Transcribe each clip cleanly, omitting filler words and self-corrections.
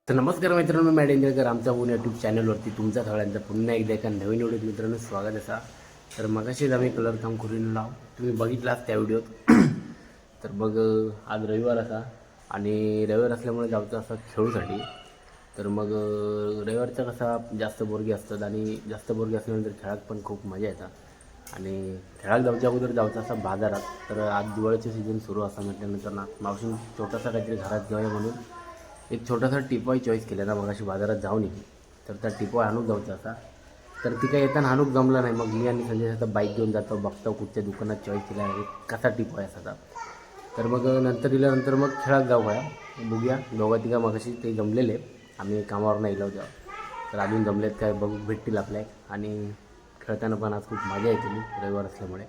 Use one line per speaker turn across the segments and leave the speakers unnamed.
तर नमस्कार मित्रांनो, मी मॅडेंजरकर. आमचा ऊन यूट्यूब चॅनलवरती तुमचा सगळ्यांचं पुन्हा एकदा एका नवीन व्हिडिओत मित्रांनो स्वागत असा. तर मगाशीच आम्ही कलर काम करून लाव, तुम्ही बघितलाच त्या व्हिडिओत. तर मग आज रविवार असा आणि रविवार असल्यामुळे जायचं असं खेळूसाठी. तर मग रविवारचा कसा जास्त बोरगी असतात आणि जास्त बोरगी असल्यानंतर खेळात पण खूप मजा येतात. आणि खेळायला जाऊच्या अगोदर जायचं असं बाजारात. तर आज दिवाळीचं सीझन सुरू असा म्हटल्यानंतर ना मावशी छोटासा काहीतरी घरात घेऊया म्हणून एक छोटासा टिपॉय चॉईस केला ना मगाशी बाजारात जाऊन येईल. तर त्या टिपॉय आणूक जायचा असा. तर ती काही येताना आणूक जमला नाही. मग मी आणि संजय आता बाईक घेऊन जातो, बघतो कुठच्या दुकानात चॉईस केला आहे, कसा टिपॉय असा. तर मग नंतर दिल्यानंतर मग खेळात जाऊया, बघूया. दोघा तिघा मगाशी ते जमलेले, आम्ही कामावर नाही गेलो तेव्हा. तर अजून जमलेत काय बघू, भेटतील आपल्या. आणि खेळताना पण आज खूप मजा येते मी रविवार असल्यामुळे.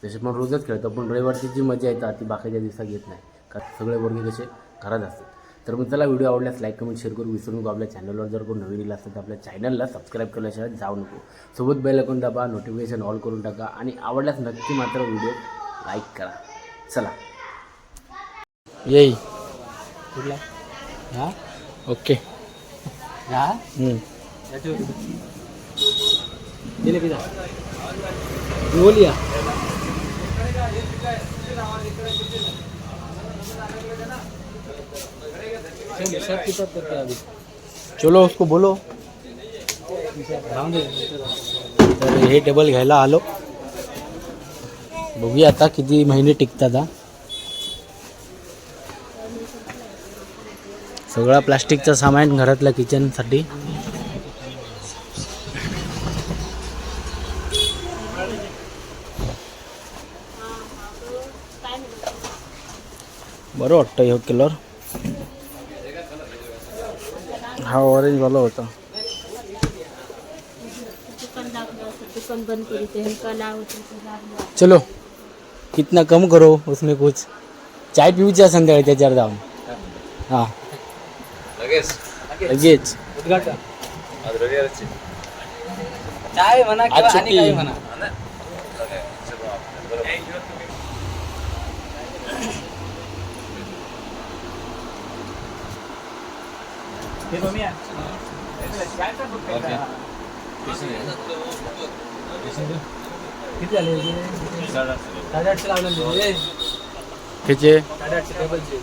तसे पण रोजच खेळतो, पण रविवारची जी मजा येते ती बाकीच्या दिवसात येत नाही, कारण सगळे वर्ग कसे घरात असतात. तर मग चला, व्हिडिओ आवडल्यास लाईक, कमेंट, शेअर करू विसरू नको. आपल्या चॅनलवर जर कोण नवीन असेल तर आपल्या चॅनलला सबस्क्राईब केल्याशिवाय जाऊ नको. सोबत बेल आयकॉन दाबा, नोटिफिकेशन ऑल करून टाका आणि आवडल्यास नक्की मात्र व्हिडिओ लाईक करा. चला, येई.
कुठला? हा.
ओके.
हा. दिले की जा. बोलिया. हिसाब किताब करते हैं अभी.
चलो, उसको बोलो.
राहून दे.
तर हे टेबल घ्यायला आलो. बघूया आता किती महिने टिकतात हा. सगळा प्लास्टिकचं सामान घरातल्या किचनसाठी. बरं वाटतं ह्यो कलर. हा ऑरेंज वाला होता.
दुकान दाखलं असं दुकान बंद करू ते हेंका नाव होतं ते लागलं.
चलो, कितना कम करो उसमें कुछ. चाय पिऊच्या संध्याकाळी त्याच्यावर जाऊन. हां.
लगेच.
लगेच.
उद्घाटन.
आज रविवारची.
चाय म्हणा
आज
किंवा आणि
सुट्टी.
काही म्हणा. किती झाले? 850 लावलेले.
त्याचे
850 टेबलचे.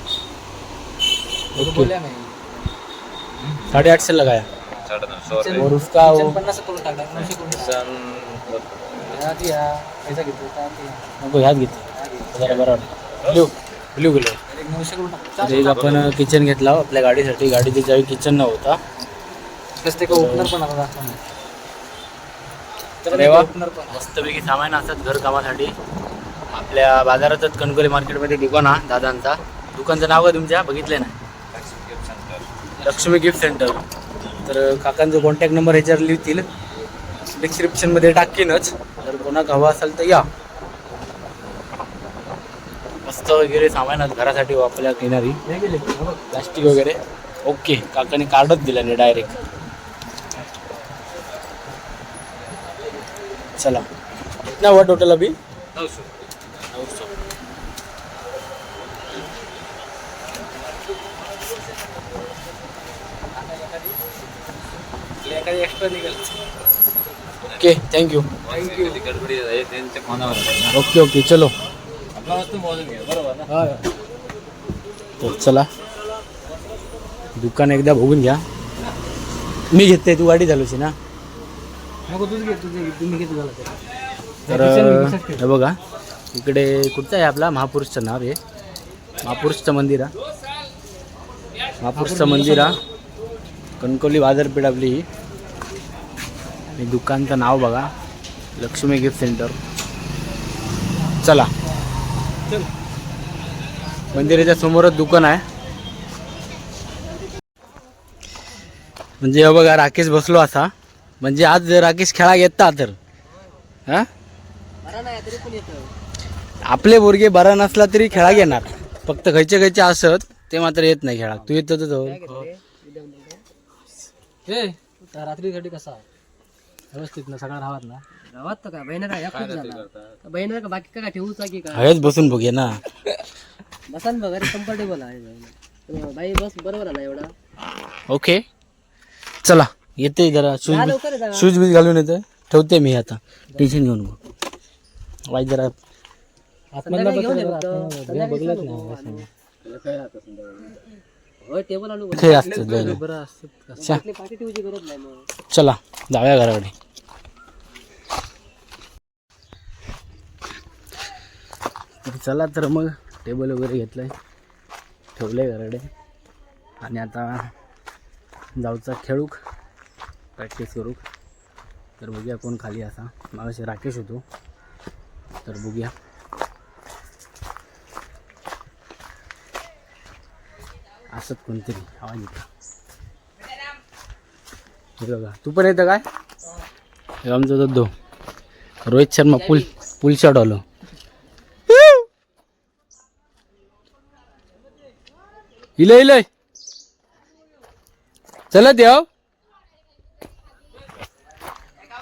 ओके.
बोलल्या नाही.
850 लगाया और उसका वो
50 करून टाकला, 900 करून टाकला. हा, ती हा, पैसा घेतो का ती हा.
नको, ह्यात घेते, जरा बरं वाटतं. Blue blue colour.
एक 900 करून टाक.
तर एक आपण किचन घेतला आपल्या गाडीसाठी. गाडीच्या चावी किचन नव्हता.
प्लस ते ओपनर पण आता दाखवा ना.
अरे वा.
ओपनर पण.
मस्तपैकी सामान असतात घरकामासाठी. आपल्या बाजारातच कणकवली मार्केटमध्ये दुकान हा दादांचा. दुकानचं नाव काय तुमच्या? बघितलं ना, लक्ष्मी गिफ्ट सेंटर. तर काकांचा कॉन्टॅक्ट नंबर ह्याच्यावर लिहितील, डिस्क्रिप्शनमध्ये टाकीनच. जर कोणाक हवा असेल तर या. मस्त वगैरे सामान आहेत घरासाठी वापरण्यात येणारी.
हे गेले हे बघ.
प्लास्टिक वगैरे. ओके, काकाने कार्डच दिलं नाही डायरेक्ट. चला, कितना हुआ टोटल अभी?
900.
900.
एखादी एक्स्ट्रा निघेल.
Okay, thank you.
Thank you. गडबडी आहे त्यांच्या मनावर.
ओके ओके, चलो.
आपला वस्तू मोजून घ्या, बरोबर ना?
तर चला, दुकान एकदा बघून घ्या. मी घेते, तू गाडी चालवशी ना.
नको, तूच घे, तुझे तुम्ही घे तुझ्याला ते.
तर हे बघा, इकडे कुठचं आहे आपला महापुरुषचं नाव आहे. महापुरुषचं मंदिर हा, महापुरुषचं मंदिर हा. कणकवली बाजारपेठ आपली ही. आणि दुकानचं नाव बघा, लक्ष्मी गिफ्ट सेंटर. चला.
चल.
मंदिराच्या समोरच दुकान आहे. म्हणजे हे बघा, राकेश बसलो असा. म्हणजे आज राकेश खेळा घेता तर हा.
बरं नाही तरी पण येतं.
आपले बोरगे बरा नसला तरी खेळा घेणार. फक्त खयचे खयचे असत ते मात्र येत नाही खेळाक. तू येतो तर.
हे रात्रीसाठी कसा व्यवस्थित ना सगळा राहत ना?
गावात तर काय बहिणा काय खूप झाला बहिणा का बाकी काय ठेवूचा की काय?
हळद बसून बघूया ना.
बसान बघ, अरे कम्फर्टेबल आहे बहिणा. बाई बस, बरोबर आला एवढा.
ओके चला येते जरा शूज
जा लवकर जा.
शूज बीज घालून येते, ठेवते मी आता, टेन्शन घेऊ नको वाईट जरा.
संध्याकाळी घेऊन ये फक्त. संध्याकाळी नको आणू. होय टेबल आणू.
खेळ असतात चा.
आपली पाठी ठेवूची गरज नाही मग.
चला जाऊया घराकडे. तर चला तर मग टेबल वगैरे घेतलं आहे, ठेवलं आहे घराकडे आणि आता जाऊचा खेळूक, प्रॅक्टिस करूक. तर बघूया कोण खाली असा. मागाशी राकेश होतो, तर बघूया. असत कोणतरी आवाज येतो. हे बघा, तू पण येतं काय? हे आमचा दद्दो रोहित शर्मा पुल पुल शॉट आलो. इले इले चला देव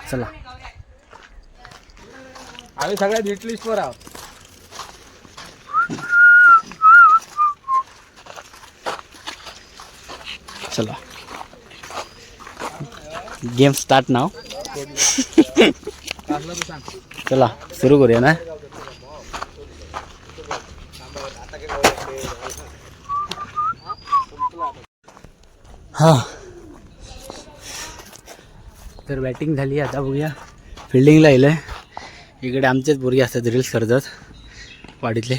चला.
आम्ही सगळ्यात हिट लिस्ट वर आहोत.
चला गेम स्टार्ट नाव. चला सुरू करूया ना. हा तर बॅटिंग झाली, आता बघूया फिल्डिंगला येईल. इकडे आमचेच पोरगे असतात, रील्स करतात वाडीतले,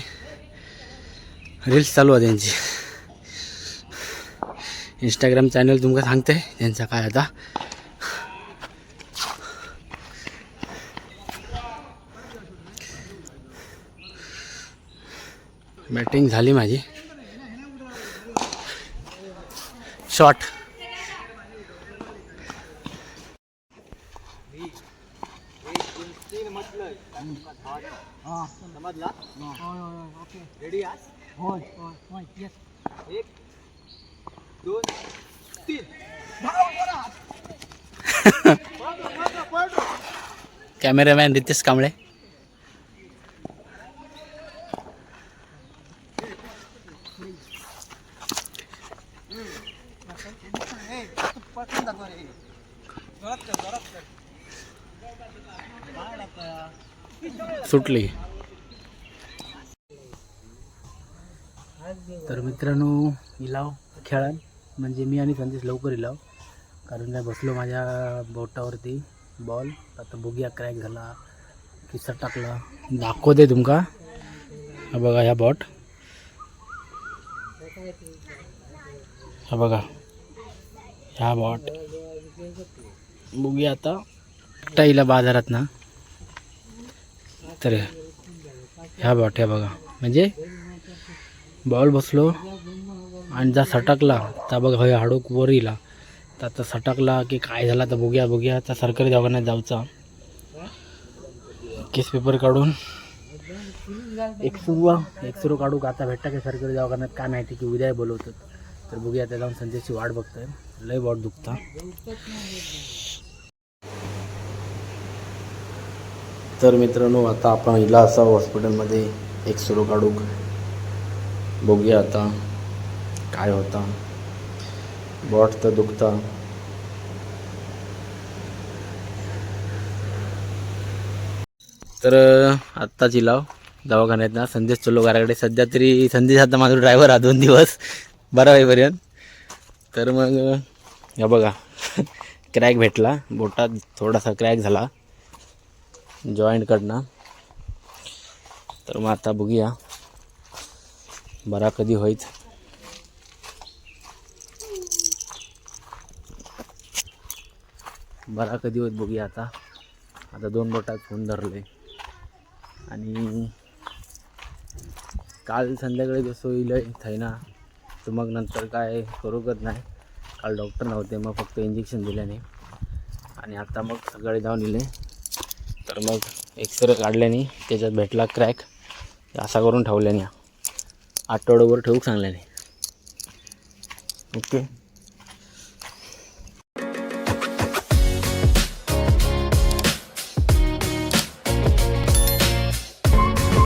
रील्स चालू आहे त्यांची. इंस्टाग्राम चॅनल तुमका सांगते त्यांचा काय आता. बॅटिंग झाली माझी. Shot cameraman Ritesh Kamble. सुटली. तर मित्रांनो इलाव खेळान, म्हणजे मी आणि संदेश लवकर इलाव, कारण काय बसलो माझ्या बोटावरती बॉल. आता बघूया क्रॅक झाला किस्सा टाकला, दाखवते तुमका. हा बघा ह्या बॉट, हा बघा ह्या बॉट. बघूया आता एकटा इला बाजारात ना. तर ह्या बॉट ह्या बघा, म्हणजे बॉल बसलो आणि जा सटकला तर बघा हय हाडूक वर इला. तर आता सटकला की काय झाला तर बघूया बघूया. आता सरकारी दवाखान्यात जाऊचा, केस पेपर काढून एक्सरो काढू का आता भेटता की सरकारी दवाखान्यात काय माहिती, की उद्या बोलवतात. तर बघूया आता जाऊन संदेशची वाट बघतोय. लय बॉट दुखता. तर मित्रांनो आता आपण इला असा हॉस्पिटलमध्ये एक्सरो काढू, बघूया आता काय होता. बॉट तर दुखता. तर आत्ताच इलाव दवाखान्यात ना, संदेश चलो घराकडे. सध्या तरी संदेश आता माझा ड्रायव्हर हा 2 दिवस बरा होईपर्यंत. तर मग या बघा क्रॅक भेटला बोटात, थोडासा क्रॅक झाला जॉईंटकडनं. तर मग आता बघूया बरा कधी होईल. बरा कधी होत बघूया आता. आता 2 बोटात फोन धरले आणि काल संध्याकाळी जसं होईल थंय ना, तर मग नंतर काय करूकच नाही. काल डॉक्टर नव्हते, मग फक्त इंजेक्शन दिल्याने. आणि आता मग सकाळी जाऊन इले, तर मग एक्सरे काढल्याने त्याच्यात भेटला क्रॅक. असा करून ठेवल्याने आठवडाभर ठेवूक सांगल्याने. ओके.